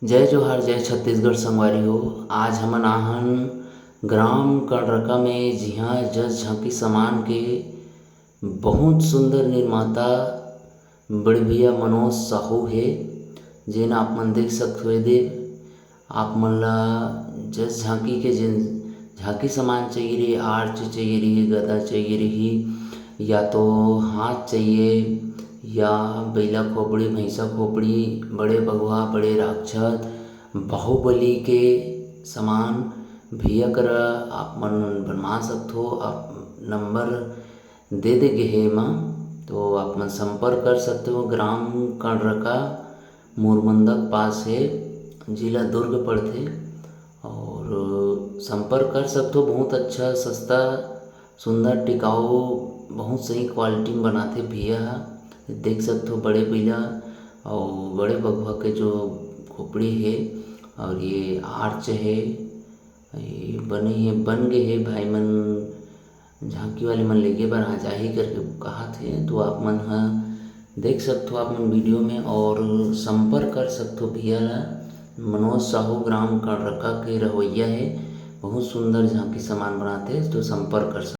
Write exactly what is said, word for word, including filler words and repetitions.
जय जोहार, जय छत्तीसगढ़ संगवारी हो। आज हमन आहन ग्राम कड़रका में, जिहां जस झांकी समान के बहुत सुंदर निर्माता बड़े भैया मनोज साहू हे, जेन आप मन देख सकथो एदे। आप मन ला जस झांकी के जेन झांकी समान चाहिए रही, आर्च चाहिए रही, गदा चाहिए रही, या तो हाथ चाहिए, या बइला खोपड़ी, भैंसा खोपड़ी, बड़े बघवा, बड़े राक्षस, बाहुबली के समान भैया करा आप मन बनवा सकथो। आप नंबर दे दे गे हे एमा, तो आप मन संपर्क कर सकते हो। ग्राम कड़रका, मुरमंदा के पास हे, जिला दुर्ग पड़थे। और संपर्क कर सकते हो। बहुत अच्छा, सस्ता, सुंदर, टिकाऊ, बहुत सही क्वालिटी में बनाथे भैया ह। देख सकते हो बड़े बइला और बड़े बघवा के जो खोपड़ी हे, और ये आर्च हे, ये बने हे, बन गए हे। भाई मन, झांकी वाले मन लेगे बर आ जाही करके कहा थे, तो आप मन ह देख सकथो आप मन वीडियो में और संपर्क कर सकथो भैया ला। मनोज साहू ग्राम कड़रका के रहवैया हे, बहुत सुंदर झांकी समान बनाथे, तो संपर्क कर सकथो।